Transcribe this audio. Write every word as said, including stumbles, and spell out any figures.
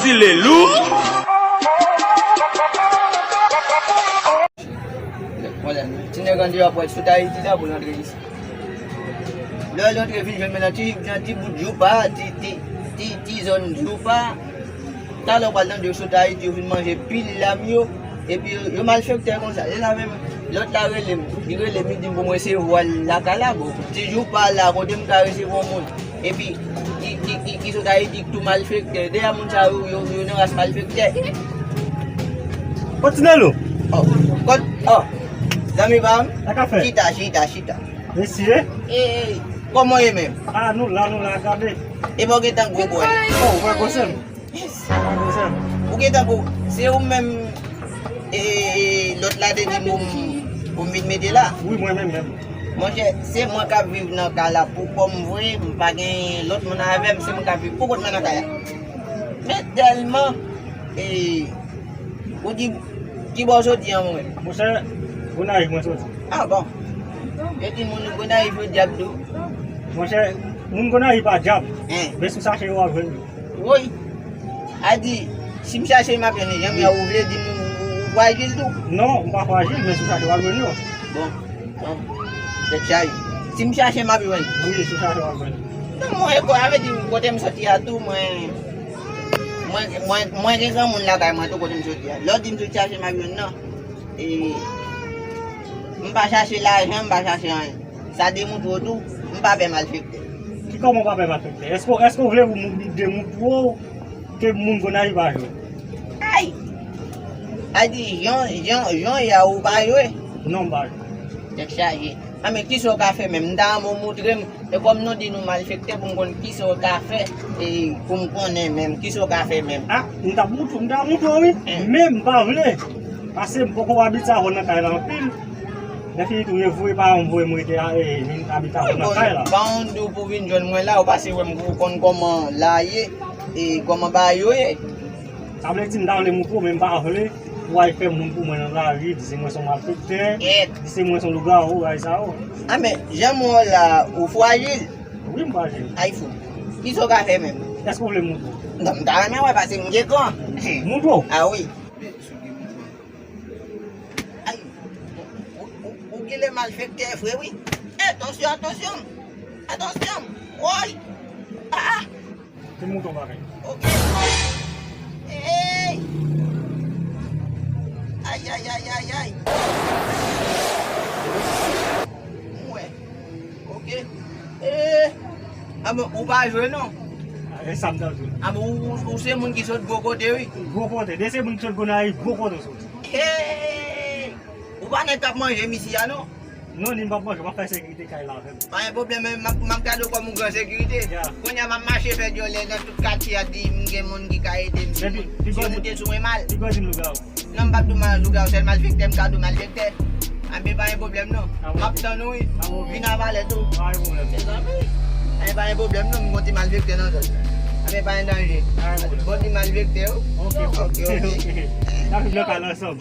Il est lourd. Ti nèg an deyò ap wè sot Ayiti la pou l antre isi. Lè l antre vin jwenn mwen nan ti, nan ti bout joupa, ti, ti, ti, ti zòn joupa. Talè w pral tande yo sot Ayiti, yo vin manje pil lam yo. Epi yo, yo malfektè konsa. E la menm, lòt la rele m. Li rele m, li di m pou m resevwa l lakay la. Bon, ti joupa la, kote m ka resevwa yon moun. Epi, ki, ki, ki, ki sot Ayiti, ki tou malfektè. Dèyè moun sa yo, yo, yo nan ras malfektè. Kontinye nou. Oh, kot, oh, zanmi pa m. Sa ka fè? Chita, chita, chita. Mesye. E, kòman w ye menm? Ah, nou la, nou la, gade. E pa w gentan gwo bwè? Oh, ou wè gwo sè m. Ou gentan pou, se ou menm, e, e, lòt la te di pou m, pou m vin mete la. Wi, mwen menm menm. Monchè, se mwen k ap viv nan kay la pou kò m vre, m pa gen lòt moun avè m, se mwen k ap viv pou kont mwen nan kay la. Men tèlman, e, ou di, ki bò w soti an mwen? Monchè, Gonayiv mwen soti. Ah bon? Yo di moun Gonayiv yo dyab tou. Monchè, moun Gonayiv pa dyab. Hein. Men si w chache yo, w ap jwenn yo. Woy. A di, si m chache m ap jwenn li, jan m wè ou vle di m ou, ou, ou frajil tou. Non, m pa frajil, men si w chache w ap jwenn yo. Bon, bon. Tèt chaje. Si m chache m ap jwenn. Wi, si w chache w ap jwenn. Non, mwen, sa vle di kote m soti a tou, mwen, mwen, mwen, mwen gen granmoun lakay mwen tou kote m soti a. Lè w di m sot chache m ap jwenn nan. E, m pa chache lajan, m pa chache anyen. Sa demoutre w tou, m pa pè malfektè. Ki kòman w pa pè malfektè? Èske, èske w vle pou moun demoutre w ke moun Gonayiv pa jwe? Ay! A di, jan, jan, jan w ye a ou pa jwe? Non, m pa jwe. Tèt chaje. A men kisa w ka fè menm? M ta renmen w moutre m. E kòm nou di nou malfektè, pou m konn kisa w ka fè, e pou m konnen menm, kisa w ka fè menm. Ah, m t ap moutre, m t ap moutre w, wi. Hein. Men m pa vle. Paske m poko abitye avè w nan kay la anpil. Lè fini tou, yo voye paran m voye m rete a, e, vin abite avè w nan kay la. Bon, pa w di w pou vin jwenn mwen la, ou pase wè m pou w konn kòman la ye, e kòman bagay yo ye. Sa vle di m ta vle moutre w, men m pa vle pou w al fè moun pou mwen nan lari, di se mwen se yon malfektè, di se mwen se yon lougawou, bagay sa yo. A men, jan m wè w la, ou frajil. Wi, m frajil. Ay fou. Kisa w ka fè menm? Èske w vle m moutre w? Non, m ta renmen wè paske m gen kran. Moutre w? A wi. Ay, ou, ou, ou, ou gen lè malfektè vre wi. E, tansyon, tansyon. Atansyon. Woy. Ah, ah. Te mouton bagay. Ok. Hey. Ay, ay, ay, ay, ay. Mwen. Ok. Eh. A bon, ou pa jwe non. E sa m ta jwe. A bon, ou, ou, ou se moun ki sot gwo kote wi. Gwo kote. De se moun ki sot Gonayiv, gwo kote w soti. Hey. Ou pa nèg k ap manje m isi a non. Non, ni m p ap manje, m ap fè sekirite kay la avè m. Pa gen pwoblèm, men m ap, m ap gade w kòm yon gran sekirite. Ya. Kounye a m ap mache fè dyòlè nan tout katye a, di m gen moun ki ka ede m. Si moun, si yo moute sou mwen mal. Piga w di m lougawou. Non, m p ap di w mal lougawou, sèl malfektè m ka di w malfektè. Anben pa gen pwoblèm non. M ap tann ou wi. Vin a valè tou. Pa gen pwoblèm. Mezanmi. Anben pa gen pwoblèm non, m gon ti malfektè nan zòn. Anben pa gen danje. Pa gen pwoblèm. Bon ti malfektè wi. Ok, ok, ok. N ap viv nan kay la ansanm.